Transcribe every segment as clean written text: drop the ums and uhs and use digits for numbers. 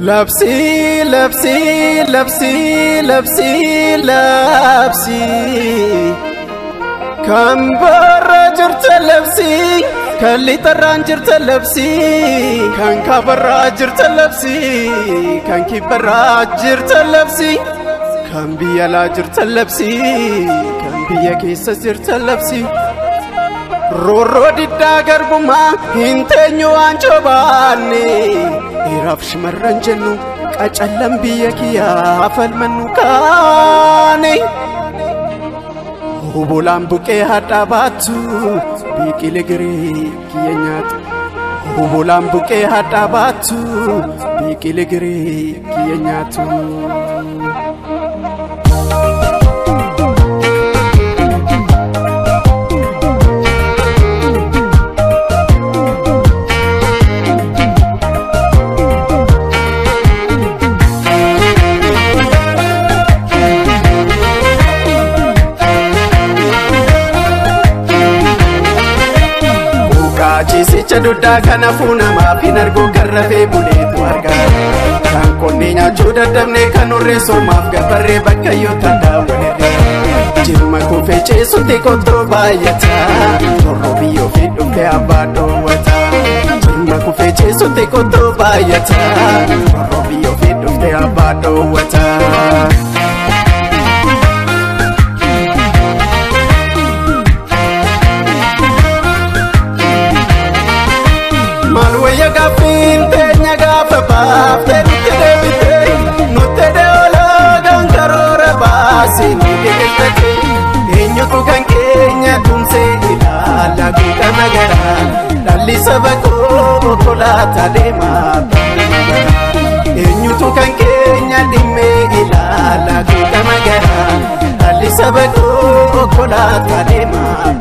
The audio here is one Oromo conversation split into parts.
Labsi, labsi, labsi, labsi, labsi. Kan barra jirta labsi, kan lixarraan jirta labsi, kan kabarraa jirta labsi, kan kibbarraa jirta labsi, kan biyya alaa jirta labsi, kan biyya keessa jirta labsi. Roorroo diddaa garbummaa hin teenyu waan cobaanne. Dhiiraaf shamarran jennu qacallan biyya kiyyaa falmannu kaane. Obolaan buqqee hadhaa baattu biqilee garee kiyya nyaatu. Obolaan buqqee hadhaa baattu biqilee garee kiyya nyaatu. Ciisicha duddaa kana fuunamaaf hin argu kan rafee buleetu argaa. Kan qonnee nyaachuu dadhabne kan horree somaaf gabarree bakka yoo tadaawwanirra. Jirma kuufee ceesutti qottoo baay'ata. Torroo biyyoo fi dhuftee abbaa dhoowwata. Jirma kuufee ceesutti qottoo baay'ata. Torroo biyyoo fi dhuftee abbaa dhoowwata. Wayya gaaffiin teenya gaafa baaftee nutti deebitee nutti deeolaa kan karoora baasee nu biqilchate eenyutu kan keenya tumsee ilaala guutama garaa dhalli saba koo konkolaataa deemaa eenyutu kan keenya dhimmee ilaala guutama garaa dhalli saba koo konkolaataa deemaa.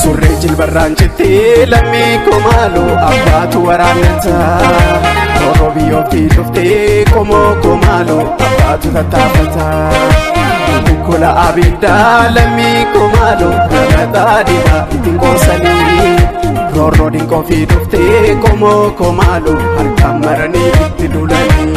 Surree jilbarraan cittee lammii komaaloo abbaatu waraannata. Roorroo biyyootti dhuftee qomoo komaaloo abbaatu tattaafata. Kukkola abiddaa lammii komaaloo ramataa dibaa ittiin qoosanii. Roorroo dinqoo fi dhuftee qomoo komaaloo harkaan maranii itti duulanii.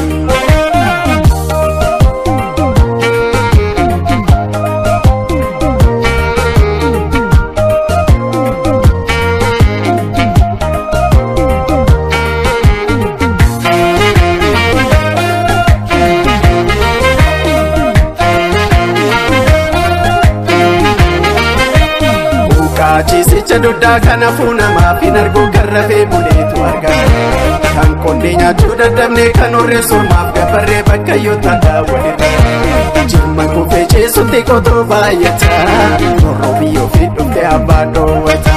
Ciisicha duddaa kana fuunamaaf hin argu kan rafee buleetu argaa. Kan qonnee nyaachuu dadhabne kan horree somaaf gabarree bakka yoo tadaawwanirra. Jirma kuufee ceesutti qotoo baay'ata. Roorroo biyyoo fi dhuftee abbaa dhoowwata.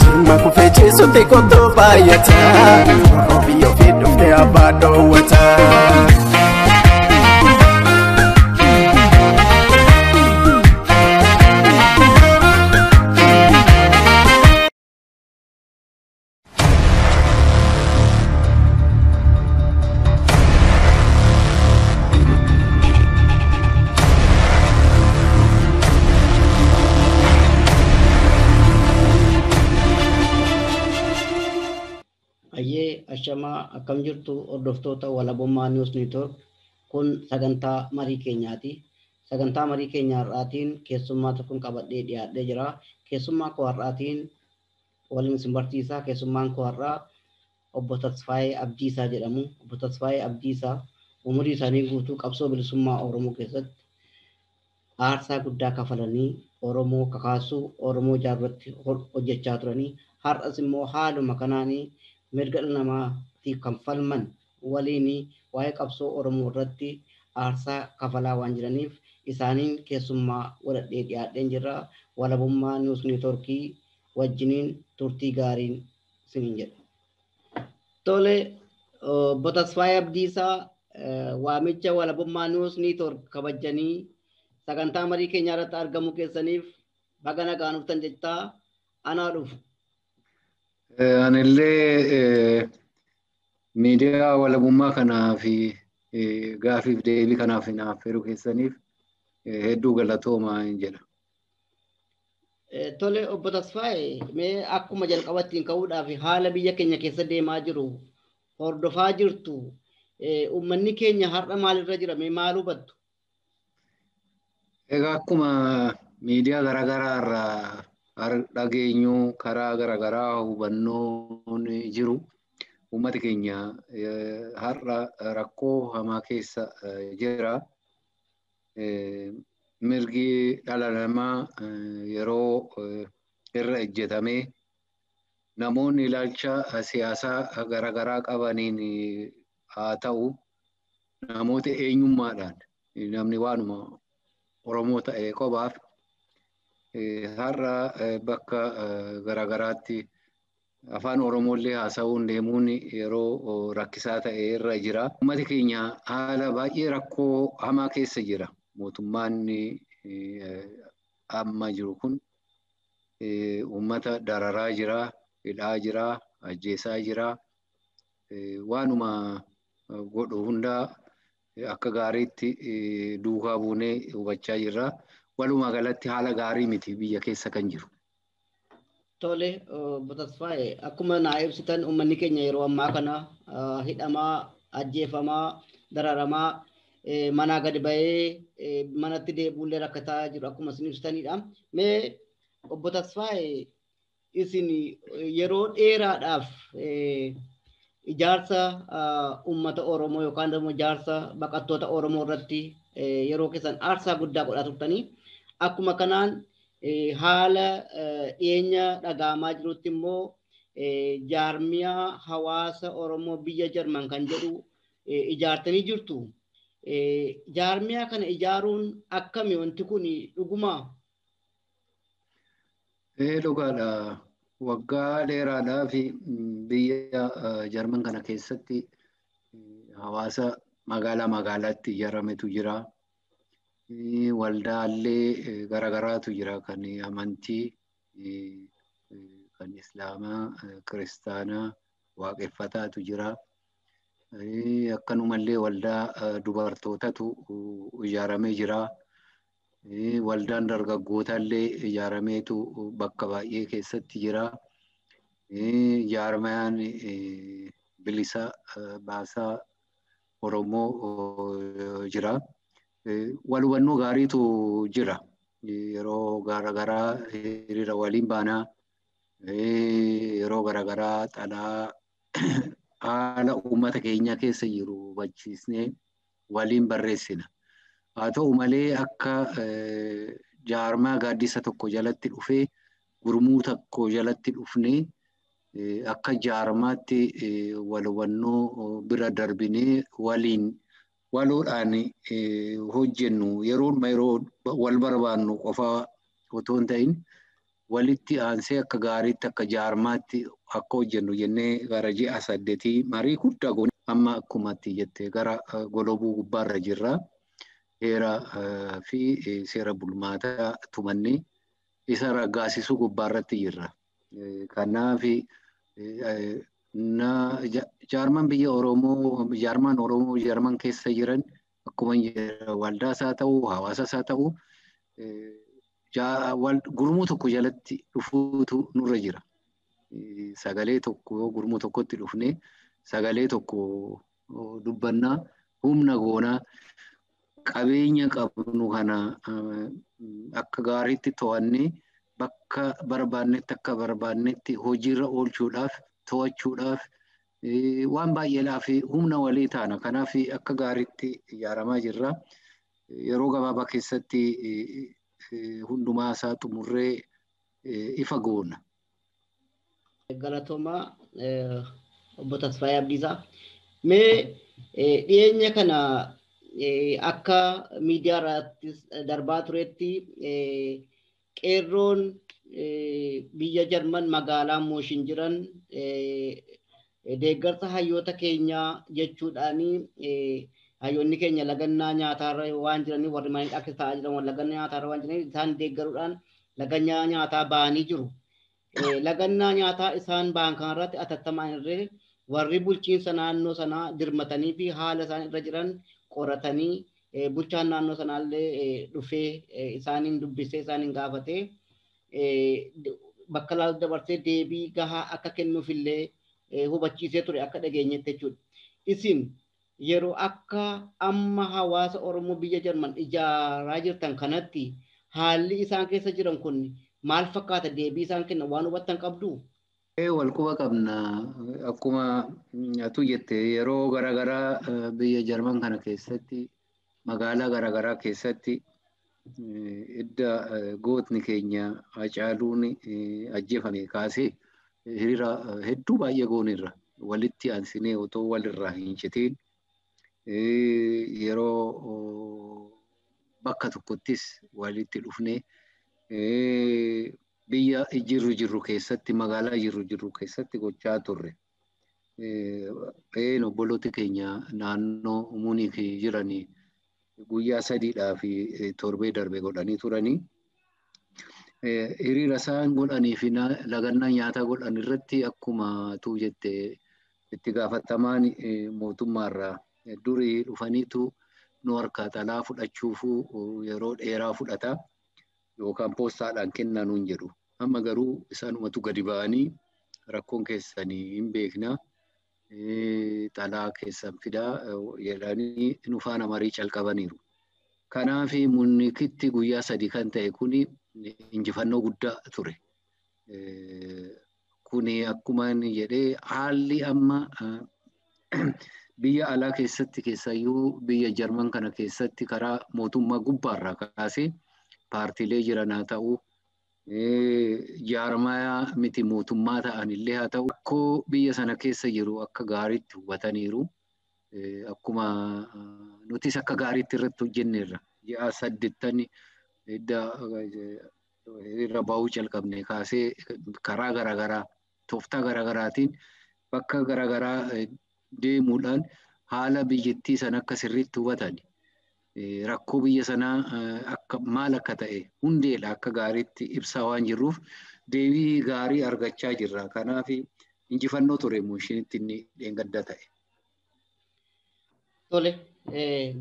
Jirma kuufee ceesutti qotoo baay'ata. Roorroo biyyoo fi dhuftee abbaa dhoowwata. Ashamaa akkam jirtu hordoftoota Walabummaa News Network kun sagantaa marii keenyaati. Sagantaa marii keenya har'aatiin keessummaa tokkoon qabadhee dhiyaadhee jira. Keessummaa koo har'aatiin waliin isin barsiisaa. Keessummaan koo har'aa obbo Tasfaayee Abdiisaa jedhamu. Obbo Tasfaayee Abdiisaa umurii isaanii guutuu qabsoo bilisummaa Oromoo keessatti aarsaa guddaa kafalanii Oromoo kakaasuu, Oromoo jaarratti hojjechaa turanii har'as immoo haaluma kanaanii mirga dhala namaatiif kan falman waliin waa'ee qabsoo Oromoo irratti aarsaa kafalaa waan jiraniif isaaniin keessummaa godhadhee dhiyaadheen jira. Walabummaa News Networkii wajjiniin turtii gaariin isiniin jedha. Tole, obbo Tasfaayee Abdiisaa Waamicha Walabummaa News Network kabajanii sagantaa marii keenya irratti argamuu keessaniif baga nagaan dhuftan jechaa anaa dhufu. Anillee miidiyaa walabummaa kanaa fi gaafiif deebii kanaaf naaf feeruu keessaniif hedduu galatoomaa jedha. Tole obbo Tasfaayee, mee akkuma jalqabattiin ka'uudhaaf haala biyya keenya keessa deemaa jiru hordofaa jirtu, uummanni keenya har'a maalirra jira, mee maal hubattu? Egaa akkuma miidiyaa garaagaraa irraa dhageenyu, karaa garaagaraa hubannoon jiru, uummata keenya har'a rakkoo hamaa keessa jira. Mirgi dhala namaa yeroo irra ejjetamee namoonni ilaalcha siyaasaa garaagaraa qabaniin haa ta'u, namoota eenyummaadhaan namni waanuma Oromoo ta'e qofaaf har'a bakka garaagaraatti afaan Oromooillee haasa'uun deemuun yeroo rakkisaa ta'e irra jira. Uummati keenya haala baay'ee rakkoo hamaa keessa jira. Mootummaan amma jiru kun uummata dararaa jira, hidhaa jira, ajjeesaa jira. Waanuma godhu hundaa akka gaariitti duukaa buunee hubachaa jirra. Walumaa galatti haala gaarii miti biyya keessa kan jiru. Tole obbo Tasfaayee, akkuma naa ibsitan uummanni keenya yeroo ammaa kana hidhamaa, ajjeefamaa, dararamaa, manaa gadi bahee manatti deebi'ullee rakkataa jiru akkuma isin ibsitanidha. Mee obbo Tasfaayee, isin yeroo dheeraadhaaf ijaarsa uummata Oromoo yookaan immoo ijaarsa baqattoota Oromoo irratti yeroo keessan aarsaa guddaa godhaa turtanii, akkuma kanaan haala dhiyeenya dhaga'amaa jirutti immoo jaarmiyaa hawaasa Oromoo biyya Jarman kan jedhu ijaartanii jirtu. Jaarmiyaa kana ijaaruun akkami, wanti kun dhugumaa? Dhugaadha. Waggaa dheeraadhaaf biyya Jarman kana keessatti hawaasa magaalaa magaalaatti ijaarametu jira. Waldaalee garaagaraatu jira kan amantii, kan Islaamaa, Kiristaanaa, Waaqeffataatu jira. Akkanumallee waldaa dubartootatu ijaaramee jira. Waldaan dargaggootallee ijaarameetu bakka baay'ee keessatti jira. Jaarmayaan bilisa baasaa Oromoo jira. Wal hubannoo gaariitu jira. Yeroo garaagaraa hiriira waliin baanaa, yeroo garaagaraa xalaa haala uummata keenya keessa jiru hubachiisnee waliin barreessina. Haa ta'u malee akka jaarmaa gaaddisa tokko jalatti dhufee, gurmuu tokko jalatti dhufnee, akka jaarmaatti wal hubannoo bira darbinee waliin waloodhaan hojjennu yeroo yeroo wal barbaannu qofaa otoo hin ta'in walitti aansee akka gaariitti akka jaarmaatti akka hojjennu jennee gara ji'a 8 marii guddaa goone. Amma akkuma ati jette gara golobuu gubbaarra jirra. Heera fi seera bulmaataa tumannee isa raggaasisuu gubbaarratti jirra. Kanaaf jaarmaan biyya Oromoo, jaarmaan Oromoo Jarman keessa jiran akkuma waldaas haa ta'u, hawaasas haa ta'u, gurmuu tokko jalatti dhufuutu nurra jira. Sagalee tokko gurmuu tokkotti dhufnee sagalee tokko dubbannaa, humna goonaa, qabeenya qabnu kana akka gaariitti to'annee bakka barbaannetti akka barbaannetti hojiirra oolchuudhaaf, to'achuudhaaf, waan baay'eedhaaf humna walii taana. Kanaaf akka gaariitti ijaaramaa jirra. Yeroo gabaabaa keessatti hundumaa isaa xumurree ifa goona. Galatoomaa obbo Tasfaayee Abdiisaa. Mee dhiyeenya kana akka miidiyaa irratti darbaa turetti qeerroon biyya Jarman magaalaa Mooshin jiran deeggarsa hayyoota keenyaa jechuudhaan Hayyoonni keenya lagannaa nyaataarra waan jiraniif warri mana hidhaa keessa taa'aa jiran lagannaa nyaataarra waan jiraniif isaan deeggaruudhaan lagannaa nyaataa ba'anii jiru. Lagannaa nyaataa isaan ba'an kanarratti atattamaan irree warri bulchiinsa naannoo sanaa dirmatanii fi haala isaan irra jiran qoratanii bulchaan naannoo sanaallee dhufee isaaniin dubbisee isaaniin gaafatee bakka laalu dabarsee deebii gahaa akka kennuufillee hubachiisee ture akka dhageenyetti jechuudha. Isin yeroo akka amma hawaasa Oromoo biyya Jarman ijaaraa jirtan kanatti haalli isaan keessa jiran kun maal fakkaata deebii isaan kennan waan hubattan qabdu? Wal quba qabna. Akkuma atu jette yeroo garaagaraa biyya Jarman kana keessatti magaalaa garaagaraa keessatti idda gootni keenya Hacaaluun ajjeefame kaasee hiriira hedduu baay'ee gooneerra walitti aansinee otoo walirraa hin citiin yeroo bakka tokkottis walitti dhufnee biyya jirru keessatti magaalaa jirru keessatti gochaa turre. Obboloota keenya naannoo Muuniik jiranii guyyaa 3 fi torbee darbe godhanii turanii. Hiriira isaan godhanii fi lagannaa nyaataa godhan irratti akkuma tuu jette itti gaafatamaan mootummaarraa durii dhufaniitu nu harkaa xalaa fudhachuufuu yeroo dheeraa fudhata yookaan poostaadhaan kennaa nuun jedhu. Amma garuu isaanumatu gadi ba'anii rakkoon keessanii hin beekna xalaa keessan fidaa jedhanii nu faana marii calqabaniiru. Kanaaf Muunikitti guyyaa 3 kan ta'e kuni injifannoo guddaa ture. Kuni akkuma inni jedhee haalli amma biyya alaa keessatti keessayyuu biyya Jarman kana keessatti karaa mootummaa gubbaarraa kaasee paartiilee jiran haa ta'u jaarmayaa miti mootummaa ta'an illee haa ta'u rakkoo biyya sana keessa jiru akka gaariitti hubataniiru. Akkuma nutis akka gaariitti irratti hojjenneerra. Ji'a 8 irra ba'uu calqabne kaasee karaa garaagaraa tooftaa garaagaraatiin bakka garaagaraa deemuudhaan haala biyyattii sana akka sirriitti hubatan rakkoo biyya sanaa akka maal akka ta'e hundeedha akka gaariitti ibsaa waan jirruuf deebii gaarii argachaa jirra. Kanaaf injifannoo ture Muunshinitti inni dheengadda ta'e. Tole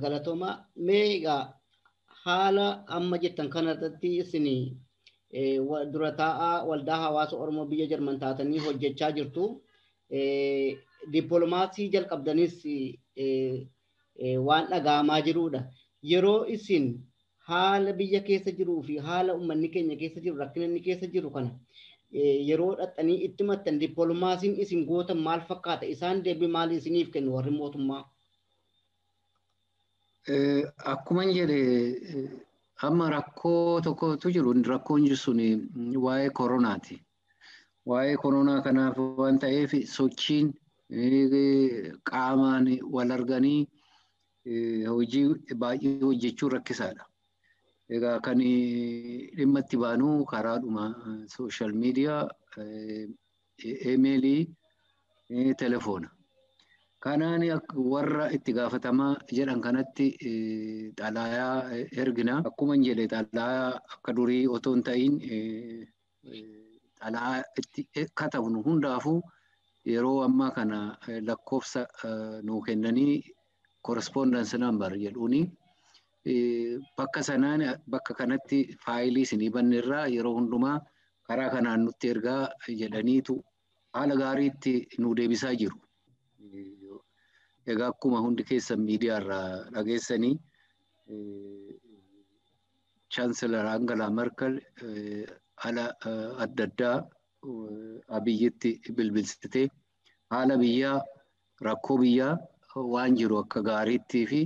galatooma mee egaa haala amma jettan kanarratti isin dura taa'aa waldaa hawaasa Oromoo biyya Jarman taatanii hojjechaa jirtu. Dippiloomaasii jalqabdanis waan dhaga'amaa jirudha. Yeroo isin haala biyya keessa jiruu fi haala uummanni keenya keessa jiru rakkina inni keessa jiru kana yeroo dhaxxanii itti maxxan dippiloomaasiin isin gootan maal fakkaata? Isaan deebii maalii isiniif kennu warri mootummaa? Akkuma jedhe amma rakkoo tokkotu jiru. Rakkoon jiru sun waa'ee koronaati. Waa'ee koronaa kanaaf waan ta'eef sochiin qaamaan wal arganii hojii baay'ee hojjechuu rakkisaadha. Egaa kan dhimma itti baanu karaadhuma sooshaal miidiyaa, imeelii, telefoona. Kanaan warra itti gaafatamaa jedhan kanatti xalayaa ergina. Akkuma jedhe xalayaa akka durii otoo hin ta'in xalayaa itti katabnu hundaafuu yeroo ammaa kana lakkoofsa nuu kennanii correspondence number jedhuuni bakka sanaan bakka kanatti faayilii isinii banneerraa yeroo hundumaa karaa kanaan nutti ergaa jedhaniitu haala gaariitti nu deebisaa jiru. Egaa akkuma hundi keessan miidiyaarraa dhageessanii Chaanselar Angela Merkel haala adda addaa Abiyyitti bilbilsitee haala biyyaa rakkoo biyyaa waan jiru akka gaariittii fi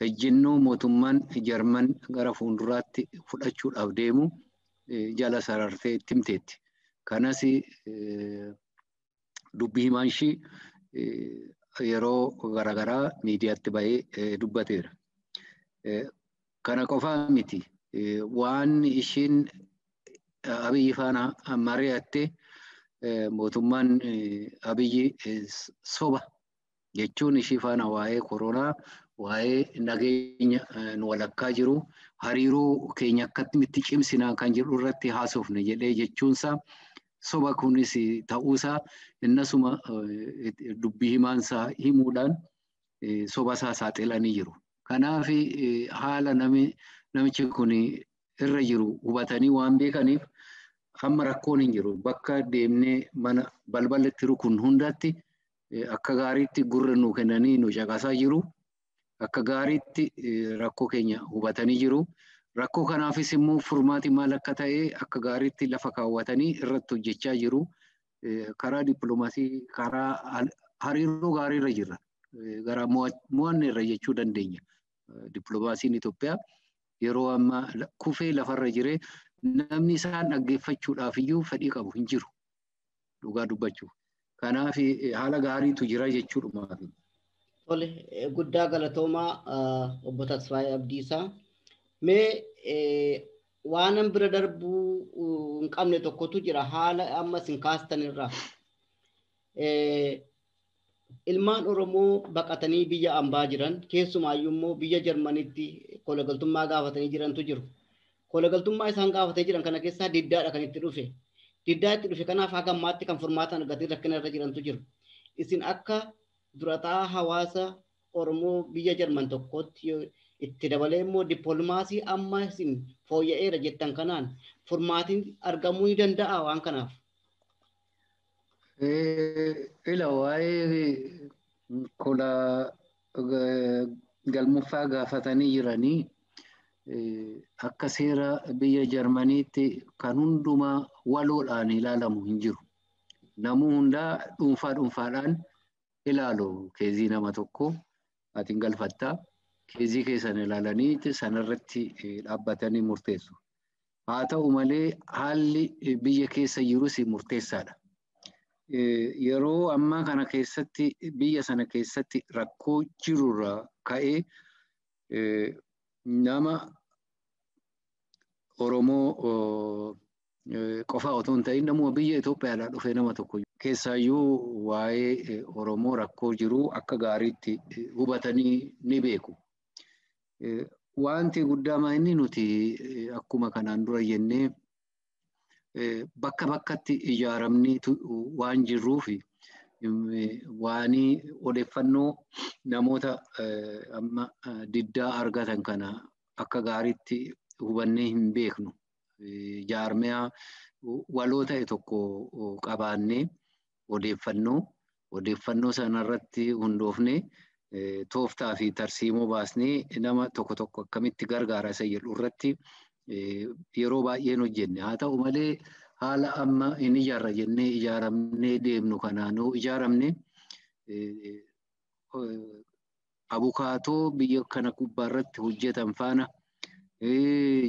ejjennoo mootummaan Jarman gara fuulduraatti fudhachuudhaaf deemu jala sarartee itti himteetti. Kanas dubbii himaan ishii yeroo garaagaraa miidiyaatti bahee dubbateera. Kana qofaa miti waan ishiin Abiyyi faana mari'atte mootummaan Abiyyi soba jechuun ishii faana waa'ee koronaa waa'ee nageenya nu walakkaa jiru hariiroo keenya akkamitti cimsinaa kan jedhu irratti haasofne jedhee jechuunsaa soba kunis ta'uusaa innasuma dubbii himaansaa himuudhaan soba isaa saaxilanii jiru. Kanaaf haala namichi kun irra jiru hubatanii waan beekaniif amma rakkoon hin jiru. Bakka deemnee mana balbalatti rukun hundatti akka gaariitti gurra nu kennanii nu caqasaa jiru. Akka gaariitti rakkoo keenya hubatanii jiru. Rakkoo kanaafis immoo furmaati maal akka ta'e akka gaariitti lafa kaawwatanii irratti hojjechaa jiru. Karaa dippiloomaasii karaa hariiroo gaariirra jirra. Gara mo'anne irra jechuu dandeenya. Dippiloomaasiin Itoophiyaa yeroo ammaa kufee lafarra jiree namni isaan dhaggeeffachuudhaaf iyyuu fedhii qabu hin jiru. Dhugaa dubbachuuf. Kanaaf haala gaariitu jira jechuudhumaaf. Tole, guddaa galatoomaa obbo Tasfaayee Abdiisaa. Mee waan bira darbuu hin qabne tokkotu jira haala amma isin kaastan irraa. Ilmaan Oromoo baqatanii biyya ambaa jiran keessumaayyuu immoo biyya Jarmanitti kolagaltummaa gaafatanii jirantu jiru. Kolagaltummaa isaan gaafatanii jiran kana keessaa diddaadha kan itti dhufe. Diddaa itti dhufe kanaaf haga ammaatti kan furmaata argatanii rakkina irra jirantu jiru. Isin akka durataa hawaasa Oromoo biyya Jarman tokkotti itti dabalee immoo dippiloomaasii amma isin fooyya'eera jettan kanaan furmaatiin argamuu ni danda'a waan kanaaf. Ila waa'ee kola galmuffaa gaafatanii jiranii akka seera biyya Jarmaniitti kan hundumaa waloodhaan ilaalamu hin jiru. Namuu hundaa dhuunfaa dhuunfaadhaan ilaalu keezii nama tokko atiin galfattaa. Keezii keessan ilaalanii sanarratti dhaabbatanii murteessu. Haa ta'u malee haalli biyya keessa jirus murteessaadha. Yeroo ammaa kana keessatti biyya sana keessatti rakkoo jirurraa ka'ee nama Oromoo qofa otoo hin ta'in namuma biyya Itoophiyaadhaa dhufee nama tokko keessaayyuu waa'ee Oromoo rakkoo jiru akka gaariitti hubatanii ni beeku. Wanti guddaa inni nuti akkuma kanaan dura jennee bakka bakkatti ijaaramni waan jirruuf waan odeeffannoo namoota amma diddaa argatan kana akka gaariitti hubannee hin beeknu. Jaarmiyaa waloo ta'e tokko qabaannee odeeffannoo sanarratti hundoofnee tooftaa fi tarsiimoo baasnee nama tokko tokko akkamitti gargaara isa jedhu irratti yeroo baay'een hojjenne. Haa ta'u malee haala amma hin ijaarra jennee ijaaramnee deemnu kanaanuu ijaaramne abukaatoo biyya kana gubbaarratti hojjetan faana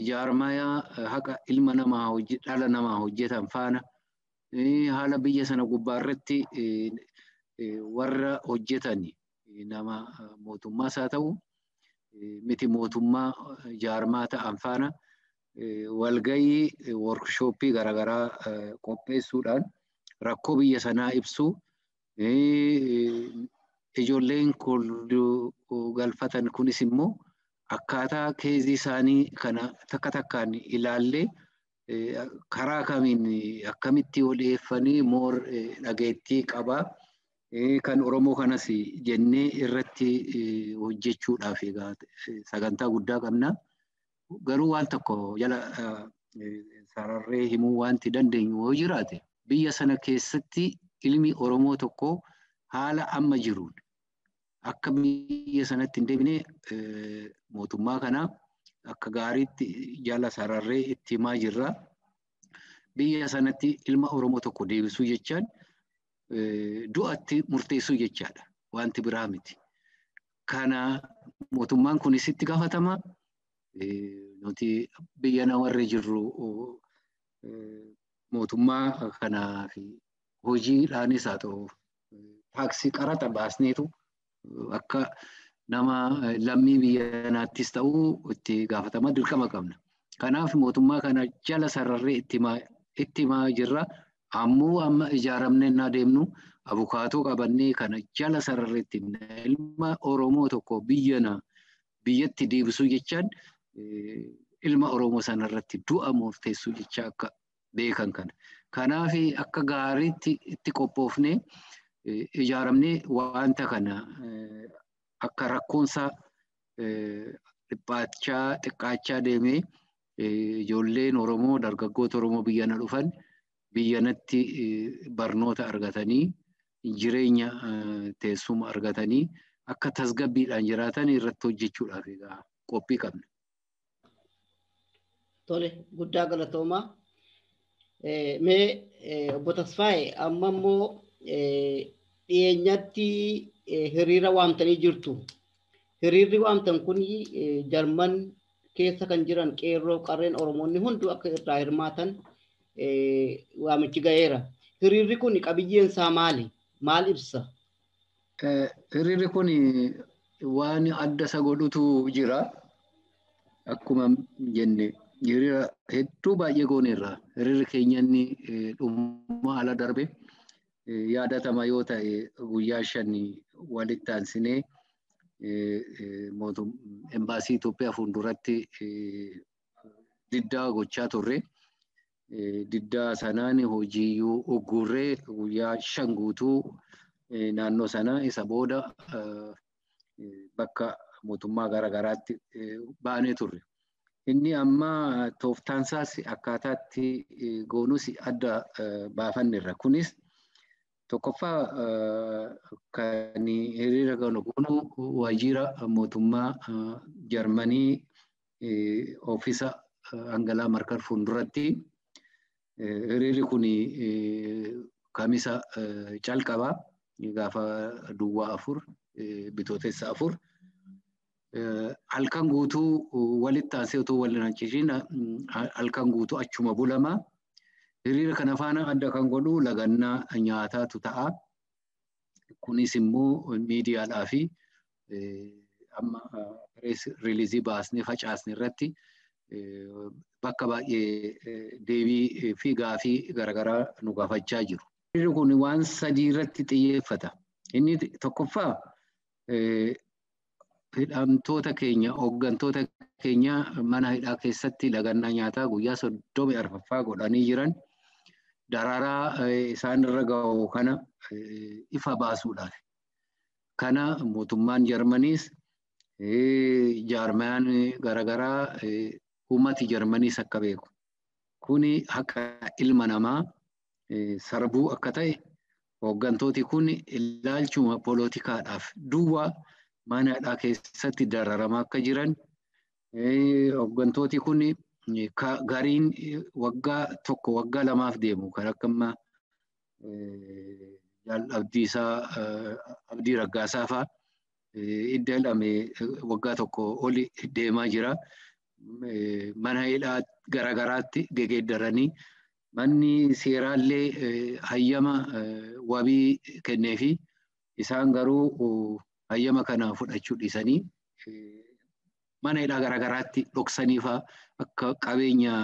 jaarmayaa haqa ilma namaa dhala namaa hojjetan faana haala biyya sana gubbaarratti warra hojjetan nama mootummaas haa ta'u miti mootummaa jaarmaa ta'an faana walgayii workshooppii garaagaraa qopheessuudhaan rakkoo biyya sanaa ibsuu ijoolleen galfatan kunis immoo akkaataa keezii isaanii kana takka takkaan ilaallee karaa kamiin akkamitti odeeffanii moor dhageettii qabaa kan Oromoo kanas jennee irratti hojjechuudhaaf egaa sagantaa guddaa qabna. Garuu waan tokko jala sararree himuu wanti dandeenyu yoo jiraate biyya sana keessatti ilmi Oromoo tokko haala amma jiruun akka biyya sanatti hin deebine mootummaa kana akka gaariitti jala sararree itti himaa jirra. Biyya sanatti ilma Oromoo tokko deebisuu jechaan du'atti murteessuu jechaadha. Wanti biraa miti. Kana mootummaan kunis itti gaafatama. Nuti biyya namarra jirru mootummaa kanaaf hojiidhaanis haa ta'u taaksii qaraxa baasneetu akka nama lammii biyya kanaattis ta'uu itti gaafatama dirqama qabna. Kanaaf mootummaa kana jala sararree itti himaa jirra. Ammoo amma ijaaramnee innaa deemnu abukaatoo qabannee kana jala sararreetti ilma Oromoo tokko biyyatti deebisuu jechaan ilma Oromoo sanarratti du'a murteessuu jecha akka beekan kana. Kanaaf akka gaariitti itti qophoofnee ijaaramnee wanta kana akka rakkoonsaa dhiphaachaa xiqqaachaa deemee ijoolleen Oromoo dargaggoota Oromoo biyyana dhufan biyyanatti barnoota argatanii jireenya teessuma argatanii akka tasgabbiidhaan jiraatan irratti hojjechuudhaaf egaa qophii qabna. Tole, guddaa galatoomaa. Mee obbo Tasfaayee amma immoo dhiyeenyatti hiriira waamtanii jirtu. Hiriirri waamtan kun Jarman keessa kan jiran qeerroo qarreen Oromoonni hunduu akka irraa hirmaatan waamichi ga'eera. Hiriirri kun qabiyyeen isaa maali? Maal ibsa? Hiriirri kun waan adda isa godhutu jira. Akkuma jenne hiriira hedduu baay'ee gooneerra. Hiriirri keenya inni dhuma ala darbe yaadatama yoo ta'e guyyaa 5 walitti aansinee embaasii Itoophiyaa fuulduratti diddaa gochaa turre. Diddaa sanaan hojiiyyuu uggurree guyyaa 5 guutuu naannoo sana isa booda bakka mootummaa garaagaraatti baanee turre. Inni amma tooftaansaas akkaataatti goonus adda baafanneerra. Kunis tokkoffaa kan hiriira kana goonu waajjira mootummaa Jarmanii oofisa Angalaa Merkel fuulduratti hiriirri kun kamisa calqaba gaafa duwwaa 4 bitootessa 4 halkan guutuu walitti aansee otoo wal hin hanqishin halkan guutuu achuma bulama. Hiriira kana faana adda kan godhu lagannaa nyaataatu ta'a. Kunis immoo miidiyaadhaa fi amma pirees riiliizii baasnee facaasne irratti bakka baay'ee deebii fi gaafii garaagaraa nu gaafachaa jiru. Hiriirri kun waan sadii irratti xiyyeeffata. Inni tokkoffaa hidhamtoota keenya hooggantoota keenya mana hidhaa keessatti lagannaa nyaataa guyyaa 34ffaa godhanii jiran daraaraa isaan irra ga'u kana ifa baasuudhaaf. Kana mootummaan Jarmaniis jaarmayaan garaagaraa uummati Jarmaniis akka beeku. Kuni haqa ilma namaa sarbuu akka ta'e hooggantooti kun ilaalchuma poolotikaadhaaf duwwaa mana hidhaa keessatti dararamaa akka jiran hooggantooti kun gariin waggaa 1 waggaa 2 deemu kan akka amma Abdii Raggaasaa fa'aa idda hidhame waggaa 1 oli deemaa jira. Mana hidhaa garaagaraatti gegeeddaranii manni seeraallee hayyama wabii kenneefi isaan garuu hayyama kana fudhachuu dhiisanii mana hidhaa garaagaraatti dhoksanii fa'aa akka qabeenya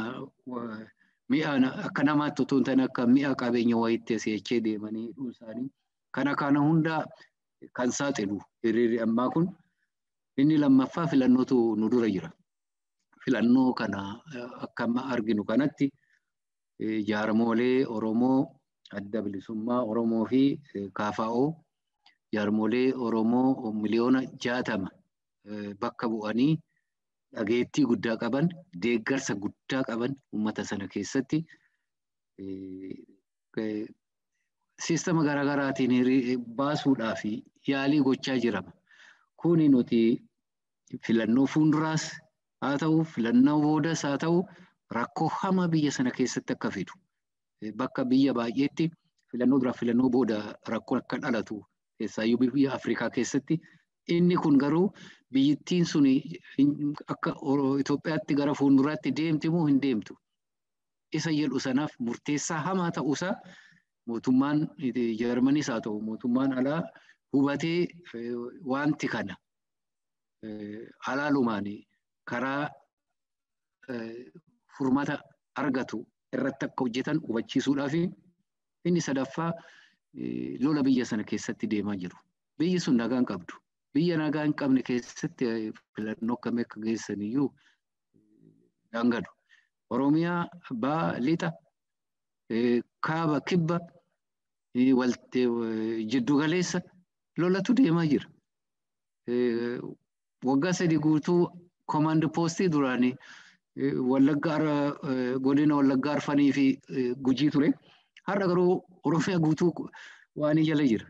mi'a akka namaatti otoo hin taane akka mi'a qabeenya wayiitti si'achee deemanii hidhuu isaanii kana hundaa kan saaxilu hiriirri ammaa kun. Inni lammaffaa filannootu nu dura jira. Filannoo kana akka amma arginu kanatti jaarmolee Oromoo adda bilisummaa Oromoo fi KFO jaarmolee Oromoo miliyoona 60 bakka bu'anii dhageettii guddaa qaban deeggarsa guddaa qaban uummata sana keessatti siistama garaagaraatiin baasuudhaaf yaalii gochaa jirama. Kuni nuti filannoo fuulduraas haa ta'u filannoo boodas haa ta'u rakkoo hamaa biyya sana keessatti akka fidu. Bakka biyya baay'eetti filannoo duraa filannoo booda rakkoon akka dhalatu keessaayyuu biyya Afrikaa keessatti inni kun garuu biyyittiin sun akka Itoophiyaatti gara fuulduraatti deemti moo hin deemtu? Isa jedhu sanaaf murteessaa hamaa ta'uusaa mootummaan Jarmaniis haa ta'u mootummaan alaa hubatee wanti kana alaalumaan karaa furmaata argatu irratti akka hojjetan hubachiisuudhaaf Inni sadaffaa lola biyya sana keessatti deemaa jiru. Biyyi sun nagaa hin qabdu. Biyya nagaa hin qabne keessatti filannoo akkamii akka geessan iyyuu dangadu. Oromiyaa ba'a lixa kaaba kibba jiddu galeessa lolatu deemaa jira. Waggaa 3 guutuu komaand poostii duraanii Wallaggaa godina Wallaggaa Arfanii fi Gujii ture. Har'a garuu Oromiyaa guutuu waan jala jira.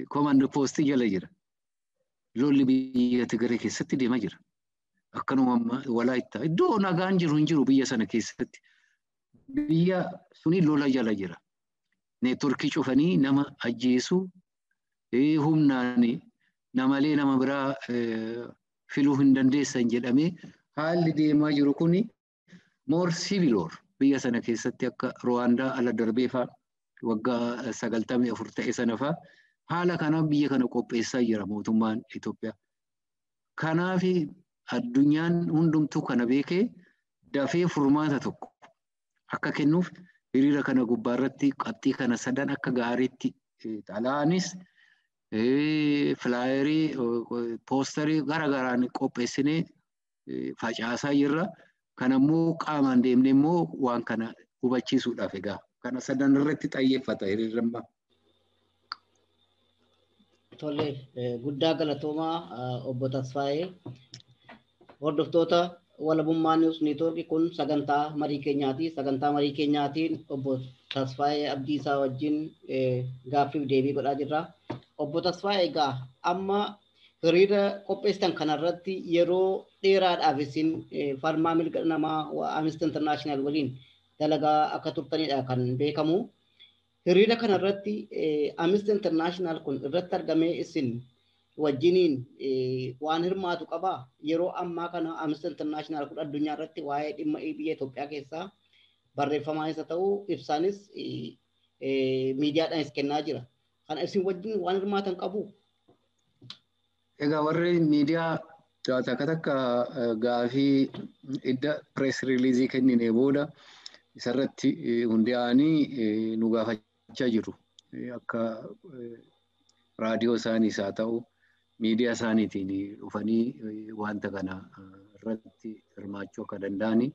Komaand poostii jala jira. Lolli biyya Tigree keessatti deemaa jira. Akkanuma Walaayittaa iddoo nagaan jiru hin jiru biyya sana keessatti. Biyya suni lola jala jira. Neetworkii cufanii nama ajjeesuu humnaan namalee nama biraa filuu hin dandeessan jedhamee haalli deemaa jiru kuni more civil war biyya sana keessatti akka Ruwaandaa ala darbee fa'aa waggaa 94 ta'e sana fa'aa haala kanaaf biyya kana qopheessaa jira mootummaan Itoophiyaa. Kanaaf addunyaan hundumtuu kana beekee dafee furmaata tokko akka kennuuf hiriira kana gubbaarratti qabxii kana sadan akka gaariitti xalaanis filaayerii poosterii garagaraan qopheessinee facaasaa jirra. Kanammoo qaamaan deemnee immoo waan kana hubachiisuudhaaf egaa kana sadan irratti xiyyeeffata hiriirri ammaa. Tole guddaa galatoomaa obbo Tasfaayee. Hordoftoota Walabummaa News Network kun sagantaa marii keenyaati. Sagantaa marii keenyaatiin obbo Tasfaayee Abdiisaa wajjin gaaffiif deebii godhaa jirra. Obbo Tasfaayee egaa amma hiriira qopheessitan kanarratti yeroo dheeraadhaaf isin falmaa mirga namaa Amnesty International waliin dalagaa akka turtanidha kan beekamu. Hiriira kanarratti Amnesty International kun irratti argamee isin wajjiniin waan hirmaatu qabaa. Yeroo ammaa kana Amnesty International kun addunyaa irratti waa'ee dhimma biyya Itoophiyaa keessaa barreeffamaanis haa ta'u ibsaanis miidiyaadhaanis kennaa jira. Kana isin wajjin waan hirmaatan qabu? Egaa warri miidiyaa takka takka gaafii idda pirees riiliizii kennine booda isarratti hundaa'anii nu gaafachaa jiru. Akka raadiyoo isaaniis haa ta'u miidiyaa isaaniitiin dhufanii wanta kana irratti hirmaachuu akka danda'ani.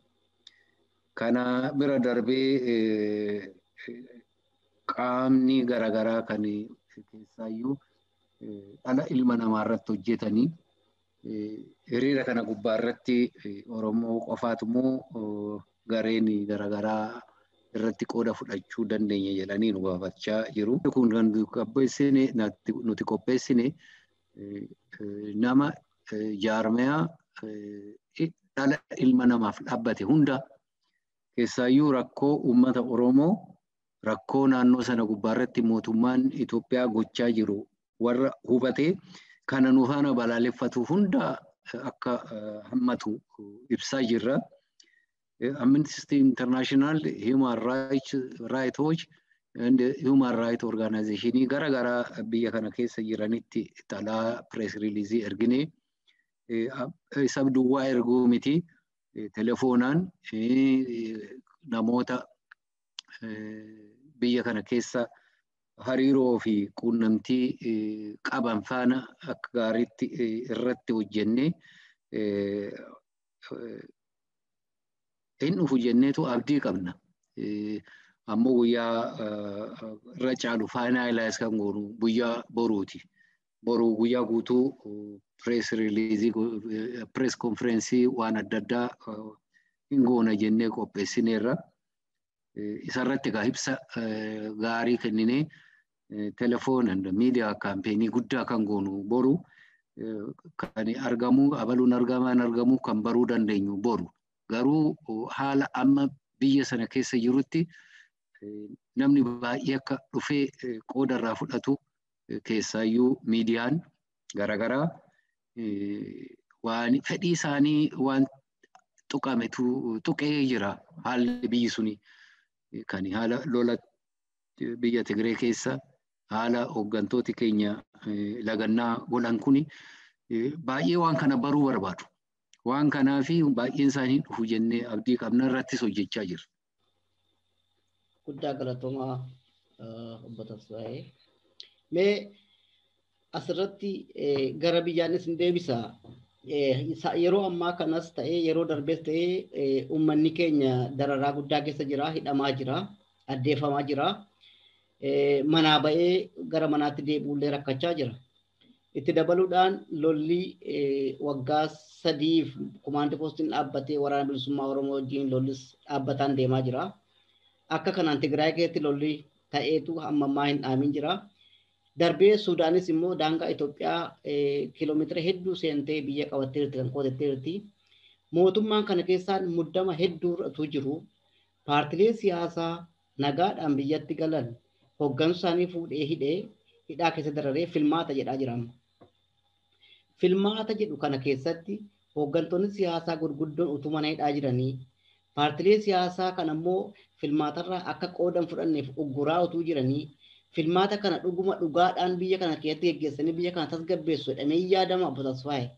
Kana bira darbee qaamni garaagaraa kan keessaayyuu dhala ilma namaa irratti hojjetanii hiriira kana gubbaa irratti Oromoo qofaatu immoo gareen garaagaraa irratti qooda fudhachuu dandeenya jedhanii nu gaafachaa jiru. Kun kan nuti qopheessine nama jaarmiyaa dhala ilma namaaf dhaabbate hunda keessaayyuu rakkoo uummata Oromoo rakkoo naannoo sana gubbaa irratti mootummaan Itoophiyaa gochaa jiru warra hubatee kana nu faana balaaleffatu hunda akka hammatu ibsaa jirra. Amnesty International, Human Rights Watch and Human Rights Organization garaagaraa biyya kana keessa jiranitti xalaa press release ergine isa duwwaa erguu miti telefoonaan namoota biyya kana keessa hariiroo fi quunnamtii qaban faana akka gaariitti irratti hojjennee hin dhufu jenneetu abdii qabna. Ammoo guyyaa irra caalu faayinaalaayis kan goonu guyyaa boruuti. Boruu guyyaa guutuu pirees riiliizii pirees konfereensii waan adda addaa hin goona jennee qopheessineerra. Isarratti egaa ibsa gaarii kenninee telefoon miidiyaa kaampeenii guddaa kan goonu boru kan argamu abaluun argamaan argamu kan baruu dandeenyu boru. Garuu haala amma biyya sana keessa jirutti namni baay'ee akka dhufee qooda irraa fudhatu keessaayyuu miidiyaan garaagaraa waan fedhii isaanii waan tuqametu tuqee jira haalli biyyi suni kan haala lola biyya Tigree keessa haala hooggantooti keenya lagannaa godhan kuni baay'ee waan kana baruu barbaadu. Waan kanaafi baay'een isaanii dhufu jennee abdii qabna irrattis hojjechaa jirra. Guddaa galatoomaa Obbo Tasfaayee. Mee asirratti gara biyyaanis hin deebisa. Yeroo ammaa kanas ta'ee yeroo darbees ta'ee uummanni keenya dararaa guddaa keessa jira, hidhamaa jira, addeeffamaa jira. Manaa ba'ee gara manaatti deebi'ullee rakkachaa jira. Itti dabaluudhaan lolli waggaa 3f komaandi poostiin dhaabbatee waraana bilisummaa Oromoo wajjin lollis dhaabbataan deemaa jira. Akka kanaan Tigraay keessatti lolli ta'eetu hamma ammaa hin dhaamin jira. Darbee Sudaanis immoo daangaa Itoophiyaa kiiloomeetira hedduu seentee biyya qabattee jirti kan qoodattee jirti. Mootummaan kana keessaan muddama hedduutu jiru. Paartilee siyaasaa nagaadhaan biyyatti galan hooggansa isaanii fuudhee hidhee hidhaa keessa dararee filmaata jedhaa jira. Filmaata jedhu kana keessatti hooggantoonni siyaasaa gurguddoon utuu mana hidhaa jiranii paartilee siyaasaa kana immoo filmaatarraa akka qoodan fudhanneef ugguraa utuu jiranii filmaata kana dhuguma dhugaadhaan biyya kana keessatti geggeessanii biyya kana tasgabbeessu jedhamee yaadama Obbo Tasfaayee.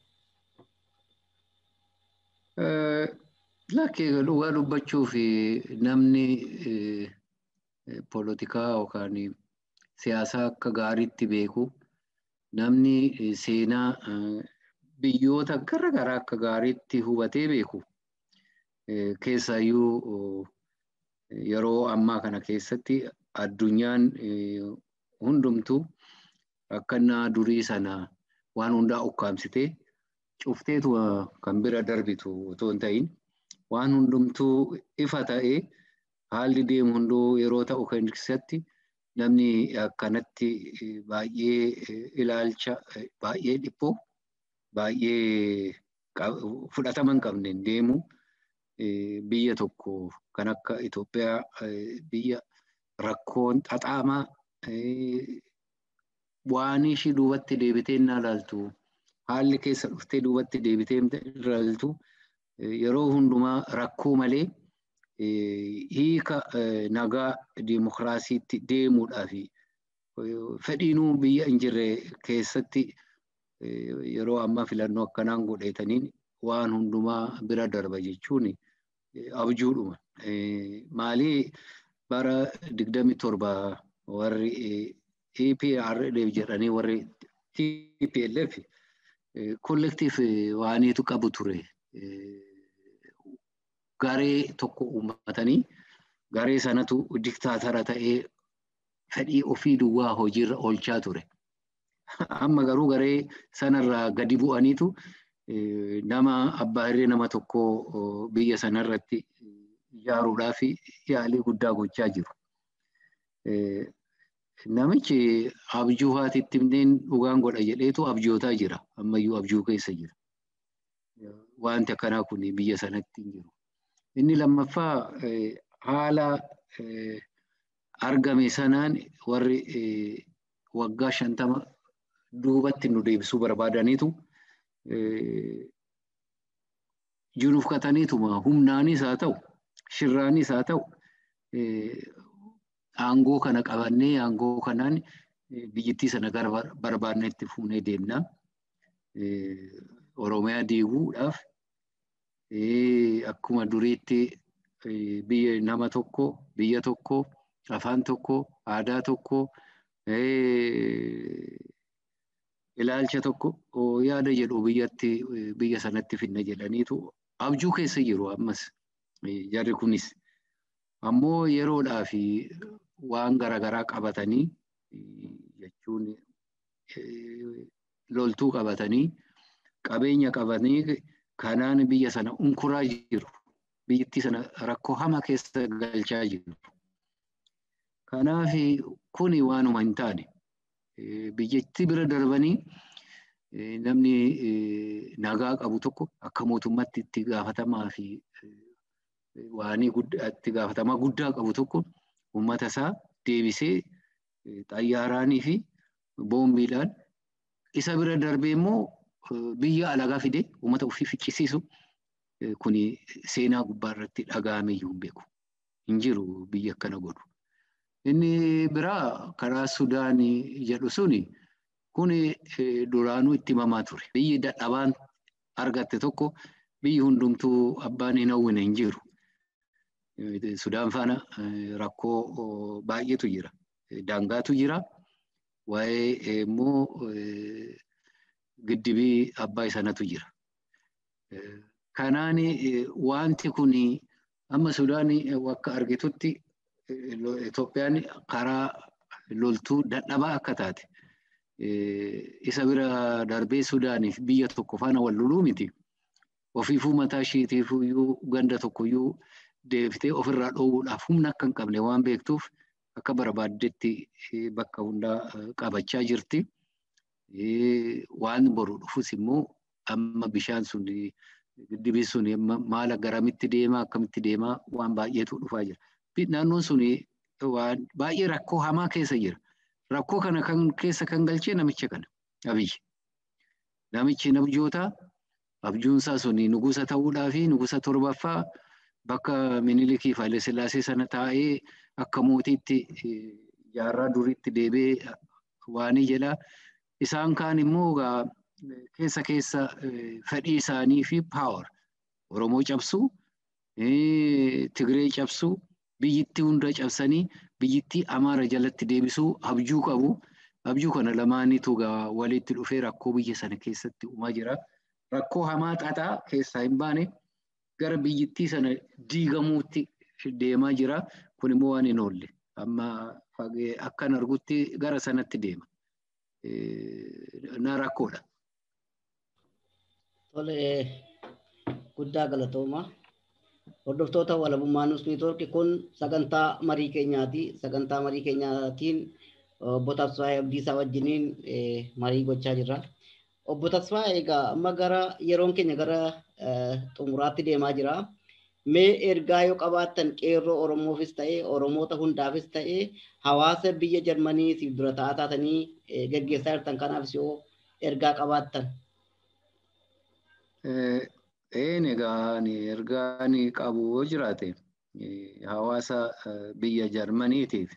Lakkee dhugaa dubbachuuf namni poolitikaa yookaan siyaasa akka gaariitti beeku namni seenaa biyyoota garaagaraa akka gaariitti hubatee beeku keessaayyuu yeroo ammaa kana keessatti addunyaan hundumtuu akkannaa durii sana waan hundaa ukkaamsitee cufteetu kan bira darbitu otoo hin ta'in waan hundumtuu ifa ta'ee haalli deemu hunduu yeroo ta'u keessatti namni akkanatti baay'ee ilaalcha baay'ee dhiphoo baay'ee fudhatama hin qabne deemu biyya tokko kan akka Itoophiyaa biyya rakkoon xaxaamaa waan ishii duubatti deebitee hin ilaaltu haalli keessa dhuftee duubatti deebitee hin ilaaltu yeroo hundumaa rakkoo malee hiika nagaa diimokiraasiitti deemuudhaaf fedhiinuu biyya hin jirre keessatti yeroo ammaa filannoo akkanaan godhetaniin waan hundumaa bira darba jechuun abjuudhuma. Maalii bara 27 warri EPRDF jedhanii warri TPLF kollektiif waaniitu qabu ture. Garee tokko uummatanii garee sanatu diktaatara ta'ee fedhii ofii duwwaa hojiirra oolchaa ture. Amma garuu garee sanarraa gadi bu'aniitu nama abbaa hirree nama tokko biyya sanarratti ijaaruudhaaf yaalii guddaa gochaa jiru. Namichi abjuu haatitti himneen dhugaan godha jedheetu abjootaa jira. Ammayyuu abjuu keessa jira. Wanti akkanaa kun biyya sanatti hin jiru. Inni lammaffaa haala argame sanaan warri waggaa 50 duubatti nu deebisuu barbaadaniitu junuufkataniituma humnaanis haa ta'u shirraanis haa ta'u aangoo kana qabannee aangoo kanaan biyyattii sana gara barbaadnetti fuunee deemna. Oromiyaa diiguudhaaf akkuma duriitti biyya nama tokko, biyya tokko, afaan tokko, aadaa tokko, ilaalcha tokko yaada jedhu biyyatti biyya sanatti finna jedhaniitu abjuu keessa jiru ammas jarri kunis. Ammoo yeroodhaa fi waan garaagaraa qabatanii jechuun loltuu qabatanii qabeenya qabatanii kanaan biyya sana unkuraa jiru. Biyyattii sana rakkoo hamaa keessa galchaa jiru. Kanaaf kuni waanuma hin taane biyyattii bira darbanii namni nagaa qabu tokko akka mootummaatti itti gaafatamaa fi waanii itti gaafatamaa guddaa qabu tokko uummata isaa deebisee xayyaaraanii fi boombiidhaan isa bira darbee immoo biyya alagaa fidee uummata ofii ficcisiisu kuni seenaa gubbaa irratti dhaga'amee iyyuu hin beeku. Hin jiru biyya akkana godhu. Inni biraa karaa Sudaan jedhu suni kuni duraanuu itti himamaa ture. Biyyi dadhabaan argatte tokko biyyi hundumtuu abbaan hin hawwine hin jiru. Sudaan faana rakkoo baay'eetu jira. daangaatu jira. Waa'ee immoo giddibii Abbaay sanatu jira. Kanaan wanti kun amma Sudaan akka argitutti Itoophiyaan karaa loltuu dadhabaa akka taate isa bira darbee Sudaaniif biyya tokko faana wal loluu miti. Ofiifuu mataa isheetiif iyyuu ganda tokkoyyuu deebiftee ofirraa dhoowwuudhaaf humna akka hin qabne waan beektuuf akka barbaaddetti bakka hundaa qabachaa jirti. Waan boru dhufus immoo amma bishaan sun giddibii sun maala garamitti deemaa akkamitti deemaa waan baay'eetu dhufaa jira. Naannoon sun waan baay'ee rakkoo hamaa keessa jira. Rakkoo kana kan keessa kan galchee namicha kana Abiyyi. Namichi abjoota abjuunsaa sun nugusa ta'uudhaa fi nugusa torbaffaa bakka Minilikii fi Haile Sillaasee sana taa'ee akka mootiitti jaarraa duriitti deebi'ee waanii jedha. Isaan kaan immoo keessa keessa fedhii isaanii fi power Oromoo cabsuu, Tigree cabsuu, biyyittii hunda cabsanii biyyittii Amaara jalatti deebisuu abjuu qabu. Abjuu kana lamaaniitu walitti dhufee rakkoo biyya sana keessatti uumaa jira. Rakkoo hamaa xaxaa keessaa hin baane gara biyyittii sana diigamuutti deemaa jira. Kun immoo waan hin oolle. Amma akkan argutti gara sanatti deema. Na rakkoodha. Tole guddaa galatooma. Hordoftoota Walabummaa News Network kun sagantaa marii keenyaati. Sagantaa marii keenyaatiin obbo Tasfaayee Abdiisaa wajjiniin marii gochaa jirra. Obbo Tasfaayee egaa amma gara yeroon keenya gara xumuraatti deemaa jira. Mee ergaa yoo qabaattan qeerroo Oromoofis ta'ee Oromoota hundaafis ta'ee hawaasa biyya Jarmanii siif dura ta'aa taatanii geggeessaa jirtan kanaafis yoo ergaa qabaattan. Egaa ergaa ani qabu yoo jiraate hawaasa biyya Jarmaniitiif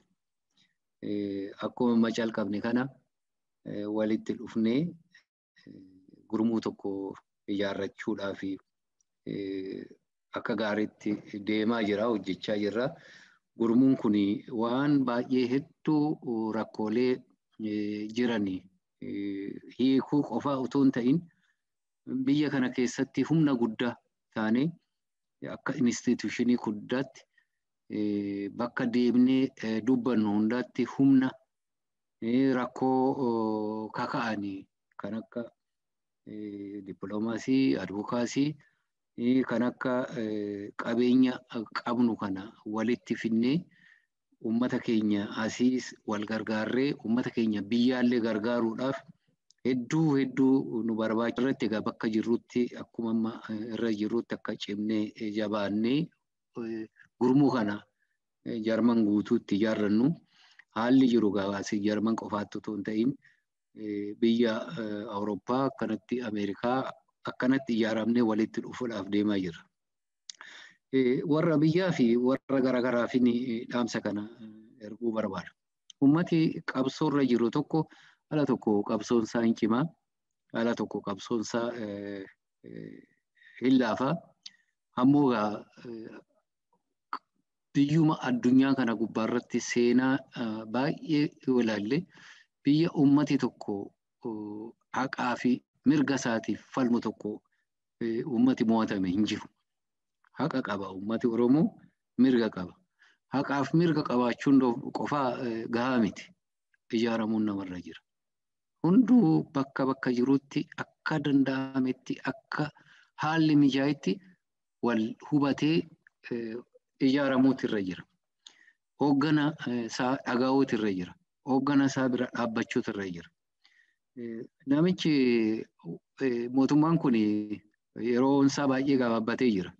akkuma amma calqabne kana walitti dhufnee gurmuu tokko ijaarrachuudhaaf akka gaariitti deemaa jira, hojjechaa jirra. Gurmuun kun waan baay'ee hedduu rakkoolee jiran hiikuu qofa otoo hin ta'in biyya kana keessatti humna guddaa taanee akka instituushinii guddaatti bakka deemnee dubbannu hundaatti humna rakkoo kaka'anii kan akka dippiloomaasii, advokaasii kan akka qabeenya qabnu kana walitti finnee uummata keenya asiis wal gargaarree uummata keenya biyyaallee gargaaruudhaaf hedduu hedduu nu barbaachisa. Irratti egaa bakka jirrutti akkuma amma irra jirrutti akka cimnee jabaannee gurmuu kana Jarman guutuutti ijaarrannu haalli jiru gabaasii Jarman qofaatti otoo hin ta'in biyya Awurooppaa akkanatti Ameerikaa akkanatti ijaaramnee walitti dhufuudhaaf deemaa jirra. Warra biyyaa fi warra garaagaraaf dhaamsa kana erguu barbaada. Uummati qabsoorra jiru tokko ala tokko qabsoon isaa hin cimaa, ala tokko qabsoon isaa hin laafaa. Ammoo biyyuma addunyaa kana gubbaarratti seenaa baay'ee yoo ilaalle biyya uummati tokko haqaa fi mirga isaatiif falmu tokko uummati mo'atame hin jiru. Haqa qaba uummati Oromoo mirga qaba. Haqaaf mirga qabaachuun qofaa gahaa miti. Ijaaramuun namarra jira. Hunduu bakka bakka jirutti akka danda'ametti akka haalli mijaa'etti wal hubatee ijaaramuutu irra jira. Hooggana isaa dhagahuutu irra jira. Hooggana isaa bira dhaabbachuutu irra jira. Namichi mootummaan kun yeroo isaa baay'ee gabaabbatee jira.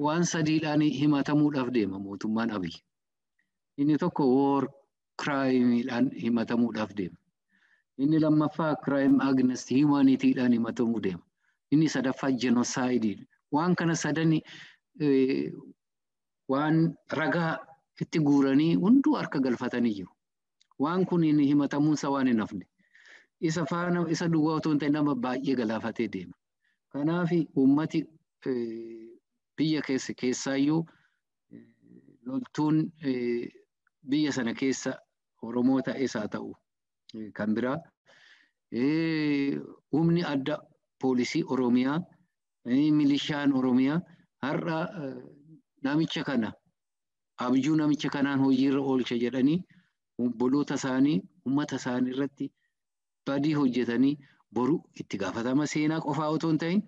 Waan sadiidhaan himatamuudhaaf deema mootummaan Abiy. Inni tokko war crime-dhaan himatamuudhaaf deema. Inni lammaffaa crime against humanity-dhaan himatamuu deema. Inni sadaffaa genocide. Waan kana sadani waan ragaa itti guuranii hunduu harka galfatanii jiru. Waan kun himatamuunsa waan hin hafne. Isa faana isa duwwaa otoo hin ta'in nama baay'ee galaafatee deema. Kanaaf uummati biyya keessa keessaayyuu loltuun biyya sana keessa Oromoo ta'es haa ta'u kan biraa humni adda poolisii Oromiyaa milishaan Oromiyaa har'a namicha kana abjuu namicha kanaan hojiirra oolcha jedhanii obboloota isaanii uummata isaanii irratti badii hojjetanii boru itti gaafatama seenaa qofaa otoo hin ta'in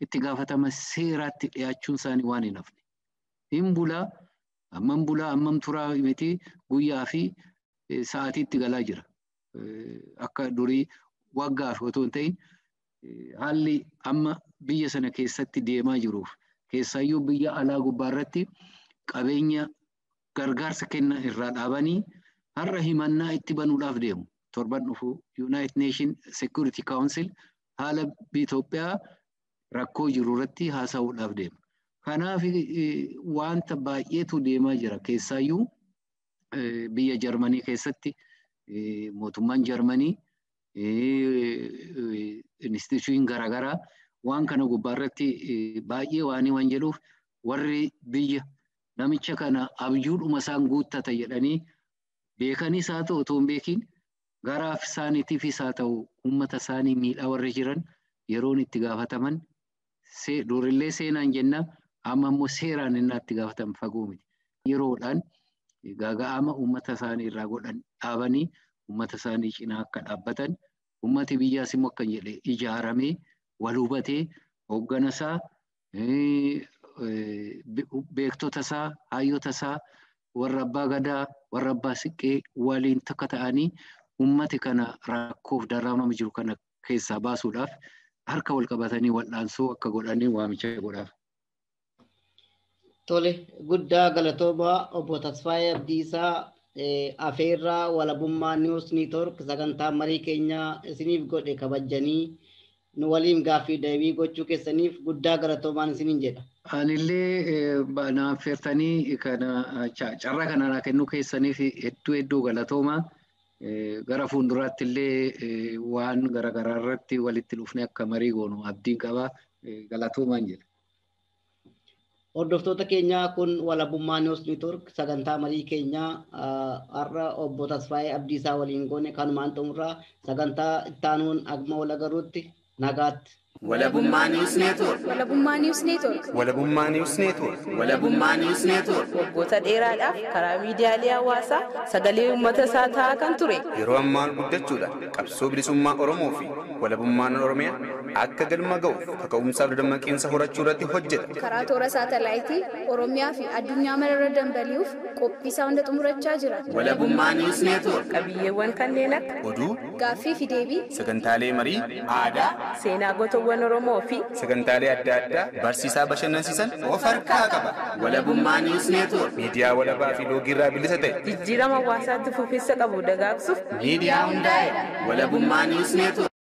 itti gaafatama seeraatti dhiyaachuun isaanii waan hin hafne. Hin bulaa ammam bulaa ammam turaa miti guyyaa fi sa'aatiitti galaa jira. Akka durii waggaaf otoo hin ta'in haalli amma biyya sana keessatti deemaa jiruuf keessaayyuu biyya alaa gubbaa irratti qabeenya gargaarsa kennan irraa dhaabanii har'a himannaa itti banuudhaaf deemu. Torban dhufu United Nation Security Council haala Itoophiyaa rakkoo jiru irratti haasa'uudhaaf deema. Kanaaf wanta baay'eetu deemaa jira. Keessaayyuu biyya Jarmanii keessatti mootummaan Jarmanii instituushiin garaagaraa waan kana gubbaa irratti baay'ee waan jedhuuf warri biyya namicha kana abjuudhuma isaan guuttata jedhanii beekanis haa ta'u otoo hin beekin garaaf isaaniitiifis haa ta'u uummata isaanii miidhaa warri jiran yeroon itti gaafataman durillee seenaan jenna amma immoo seeraan innaa itti gaafataman fagoo miti. Yeroodhaan gaaga'ama uummata isaanii irraa godhan dhaabanii uummata isaanii cinaa akka dhaabbatan uummati biyyaas immoo akka jedhe ijaaramee wal hubatee hooggana isaa beektota isaa hayyoota isaa warra abbaa gadaa warra abbaa siqqee waliin takka ta'anii uummati kana rakkoof dararamaa jiru kana keessaa baasuudhaaf harka wal qabatanii wal'aansoo akka godhanii waamicha godhaaf. Tole guddaa galatoomaa obbo Tasfaayee Abdiisaa afeerraa walabummaa News Network sagantaa marii keenyaa isiniif godhe kabajanii nu waliin gaaffii deebii gochuu keessaniif guddaa galatoomaan isiniin jedha. Anillee na affeertanii kana carraa kana naa kennuu keessaniif hedduu hedduu galatoomaa. Gara fuulduraatti illee waan garaagaraa irratti walitti dhufnee akka marii goonu abdiin qaba galatoomaan jedha. Hordoftoota keenyaa kun walabummaa News Network sagantaa marii keenyaa har'a obbo Tasfaayee Abdiisaa waliin goone kanumaan xumurraa sagantaa ittaanuun akkuma wal agarruutti nagaatti. Walabummaa News Network. Walabummaa News Network. Walabummaa News Network. Walabummaa News Network. Waggoota dheeraadhaaf karaa miidiyaalee hawaasaa sagalee uummata isaa ta'aa kan ture. Yeroo ammaa guddachuudhaan qabsoo bilisummaa Oromoo fi walabummaan Oromiyaa akka galma ga'uuf kaka'umsaaf dadammaqiinsa horachuu irratti hojjeta. Karaa toora saatalaayitii Oromiyaa fi addunyaa mararra dambali'uuf qophii isaa hunda xumurachaa jira. Walabummaa News Network. Qabiyyeewwan kanneen akka oduu, gaaffii fi deebii, sagantaalee marii, aadaa, seenaa gootawwan Oromoo fi sagantaalee adda addaa barsiisaa bashannansiisan of harkaa qaba. Walabummaa News Network. Miidiyaa walabaa fi loogiirraa bilisa ta'e. Jijjiirama hawaasaatti fufiinsa qabu dagaagsuuf miidiyaa hundaa'edha. Walabummaa News Network.